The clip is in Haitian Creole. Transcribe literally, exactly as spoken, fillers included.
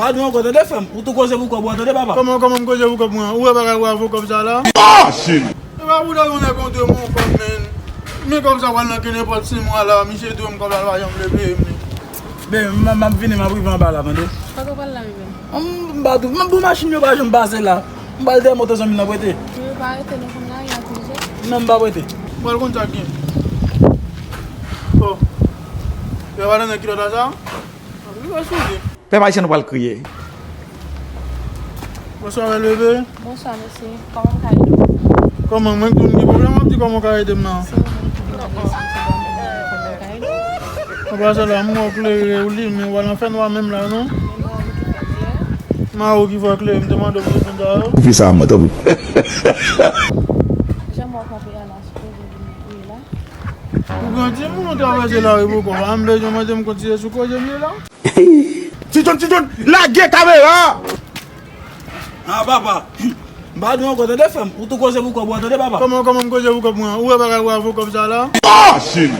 Pa di ankò, tande frè m. Ou tou koze pou kòb ou a, tande papa. Kòman, kòman m koze pou kòb mwen? Ou wè bagay ou a, pou kòb sa la? Ah, shit! E pa pou ta yon nèg kontre mwen kòb, men. Men kòb sa pral nan ke nenpòt sis mwa la, misye dwe m kòb la, l pa janm vle peye m li. Ben, m, m ap vini, m ap rive anba la, tande? Kote w pral la, bebe? M, m pa tou, m, bon, machin yo pa janm pase la. M pral dèyè moto zanmi m nan prete. Yo pa rete nan konn la, y ap plize. Non, m pa prete. M pral konn sa k gen. Oh. Yo pa nan kilòt la sa? Wi, wè sou li. Pèp ayisyen nou pral kriye. Bonswa, bèl bebe. Bonswa, mesye. Kòman m ka ede w? Kòman, mwen ki moun ki pwoblèm, w ap di kòman w ka ede m nan? Se ou menm ki vin nan lesansi ban mwen nan kòman m ka ede w. Anba sa la, m wè w klere, ou limen, w al nan fènwa menm la, non? Men mwen ou ki fè klere. Ma ou ki fè klere, m te mande w pou reponn sa yo. Ou fè sa, mwen, tanpri. Jan mwen kanpe a la, sipoze vin priye la. Ou grandi, moun, ou travèse lari poko. A m bezwen mande m kontinye sou koze m ye la? Ti John, Ti John, lage kamera! Ah, papa. M pa di ankò, tande frè m. Ou tou koze pou kòb ou a, tande papa. Kòman, kòman m koze pou kòb mwen? Ou wè bagay ou a, pou kòb sa la? Ah, shit!